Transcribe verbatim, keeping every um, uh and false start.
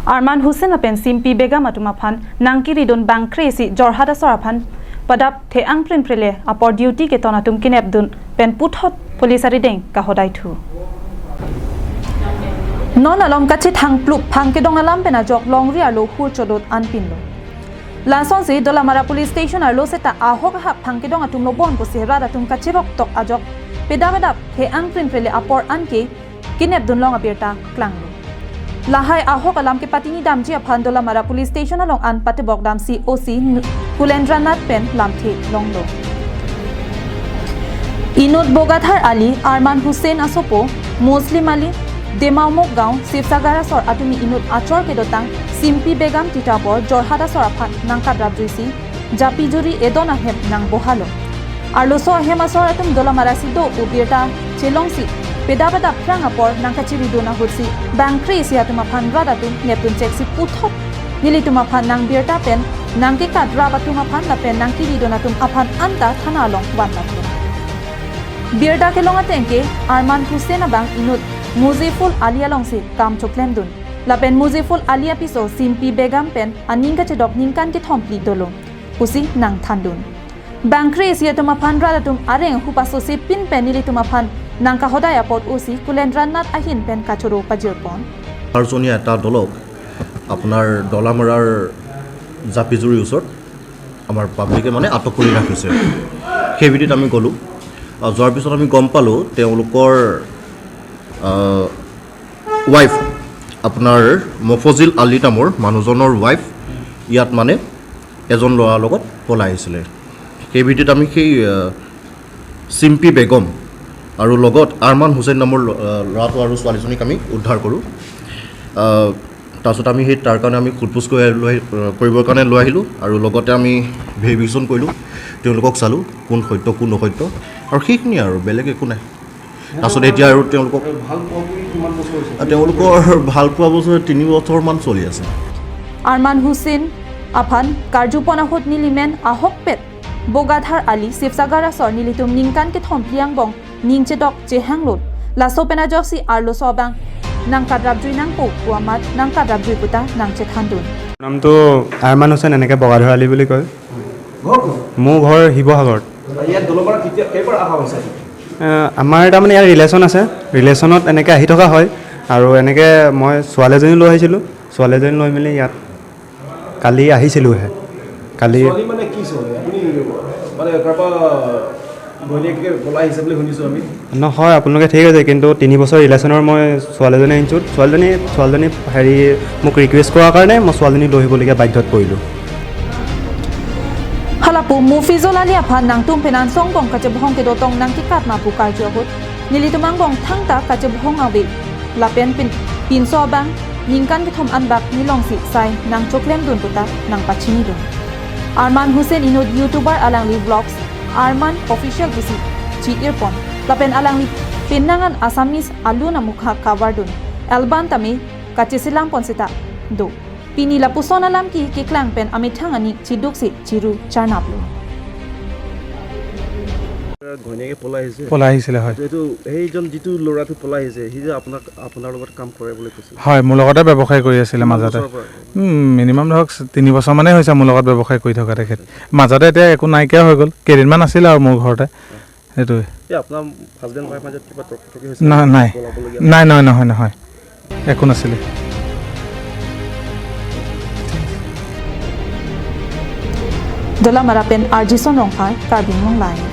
Arman Hussain lapen Simpi Begum atum aphan nangkiridun bangkre isi Jorhat asor aphan padap the-ang prinprele apor duty keton atum kinepdun pen puthot police arideng kahodai thu. Non along kachethang plup phang kedong alam pen ajok longri arlo hur chodot anpinlo. Lasonsi Dolamara Police Station arlo seta ahok ahak phang kedong atum lobon pusi rat atum kachirok tok ajok pedap pedap the-ang prinprele apor anke kinepdun long abirta klanglo. Lahai ahok alam kepatini damji aphan Dolamara Police Station along an patebok damsi O C N-, Kulendra Nath pen lamthe longlo. Inut Bogadhar Ali, Arman Hussain asopo, Muslim Ali, Demaumok Gaon, Sibsagar asor atumi inut achor kedotang Simpi Begum Titapur Jorhat asor aphan nangkadrapjuisi japi juri edon ahem nangbohalo. Arloso ahem asor atum Dolamara si do pu birta chelongsi pedap pedap phrang apor nangkachiridun ahutsi bangkre isi atum aphan rat atum nepdun cheksi puthot nelitum aphan nangbirta pen nangkekadrap atum aphan lapen nangkiridun atum aphan anta thana along vanlaplo. Birta kelong atengke Arman Hussain abang inut Muzeful Ali alongsi kam choklemdun. Lapen Muzeful Ali apiso Simpi Begum pen aning kachedok ningkan kethom phli dolo pusi nangthandun. Bangkre isi atum aphan rat atum areng hupaso si pin pen nelitum aphan nangkahodai apot O C Kulendra Nath ahin pen kachoro pajirpon. পাঁচজনীয়া এটা দলক আপোনাৰ ডলামৰাৰ জাপিজুৰিৰ ওচৰত আমাৰ পাব্লিকে মানে আটক কৰি ৰাখিছে। সেই ভিডিঅ'ত আমি গ'লোঁ। আহ, যোৱাৰ পিছত আমি গম পালোঁ তেওঁলোকৰ, আহ, ৱাইফ, আপোনাৰ মফজিল আলী নামৰ মানুহজনৰ ৱাইফ ইয়াত মানে এজন ল'ৰাৰ লগত পলাই আহিছিলে। সেই ভিডিঅ'ত আমি সেই, আহ, চিম্পী বেগম আৰু লগত আৰমান হুছেইন নামৰ ল-, আহ, ল'ৰাটো আৰু ছোৱালীজনীক আমি উদ্ধাৰ কৰোঁ। আহ, তাৰপিছত আমি সেই তাৰ কাৰণে আমি সোধ পোছ কৰি লৈ আহি-, আহ, কৰিবৰ কাৰণে লৈ আহিলোঁ আৰু লগতে আমি ভেৰিফিকেশ্যন কৰিলোঁ, তেওঁলোকক চালোঁ কোন সত্য কোন অসত্য আৰু সেইখিনিয়ে আৰু বেলেগ একো নাই। তাৰপিছত এতিয়া আৰু তেওঁলোকক আৰু ভাল পোৱা পুৰি কিমান বছৰ হৈছে? আহ, তেওঁলোকৰ ভাল পোৱা বছৰ তিনি বছৰমান চলি আছে। Arman Hussain aphan karjupon ahut nelimen ahokpet Bogadhar Ali Sibsagar asor nelitum ningkan kethom phli angbong ning chedok chehanglo. Laso pen ajoksi arloso abang nangkadrapjui nangpo pu amat nangkadrapjui puta nangchethandun. নামটো আৰমান হুছেইন, এনেকে বগাধৰ আলি বুলি কয়। ঘৰ ক'ত? মোৰ ঘৰ শিৱসাগৰত। ইয়াত দলপাৰা কেতিয়া, কেইবাৰ অহা হৈছে? এ, আমাৰ তাৰমানে ইয়াত ৰিলেশ্যন আছে, ৰিলেশ্যনত এনেকে আহি থকা হয়। আৰু এনেকে মই ছোৱালী এজনী লৈ আহিছিলোঁ, ছোৱালী এজনী লৈ মেলি ইয়াত কালি আহিছিলোঁহে। কালি ছোৱালী মানে কি ছোৱালী? আপুনি মানে কাৰোবাৰ ঘৈণীয়েকে পলাই আহিছে বুলি শুনিছোঁ আমি। নহয়, আপোনালোকে ঠিক আছে, কিন্তু তিনি বছৰ ৰিলেশ্যনৰ মই ছোৱালীজনী আনিছোঁ। ছোৱালীজনী, ছোৱালীজনী হেৰি মোক ৰিকুৱেষ্ট কৰাৰ কাৰণে মই ছোৱালীজনী লৈ আহিবলগীয়া বাধ্যত পৰিলোঁ। Halapu Mufizul Ali aphan nangtum pen angsong angbong kachebohong kedotong nangkekatma pu karju ahut nelitum angbong thangta kachebohong ave. Lapen pin, pinso abang ningkan kethom anbak nelongsi sai nangchoklemdun puta nangpachinidun. Arman Hussain inut YouTuber alangli vlogs Arman Official pusi chi-irpon. Lapen alangli penang an Assamese alun amukha kavardun. Elban tame kacheselam pon seta do. Pini lapuson alam ke keklang pen amethang aning chiduksi chiru charnaplo. ঘৈণীয়েকে পলাই আহিছে। পলাই আহিছিলে, হয়। এইটো সেইজন যিটো ল'ৰাটো পলাই আহিছে, সি যে আপোনাক, আপোনাৰ লগত কাম কৰে বুলি কৈছিল। হয়, মোৰ লগতে ব্যৱসায় কৰি আছিলে কিমান মাজতে। বছৰৰ পৰা? উম, মিনিমাম ধৰক তিনি বছৰমানেই হৈছে মোৰ লগত ব্যৱসায় কৰি থকা তেখেত। মাজতে এতিয়া একো নাইকিয়া হৈ গ'ল, কেইদিনমান আছিলে আৰু মোৰ ঘৰতে, সেইটোৱে। এই আপোনাৰ হাজবেণ্ড ৱাইফ মাজত কিবা তৰ্ক তৰ্কি হৈছে না-, নেকি? নাই। পলাবলগীয়া? নাই, নহয়, নহয়, নহয়। একো নাছিলে। Dolamara pen R J Son Rongphar, Karbi Anglong Live.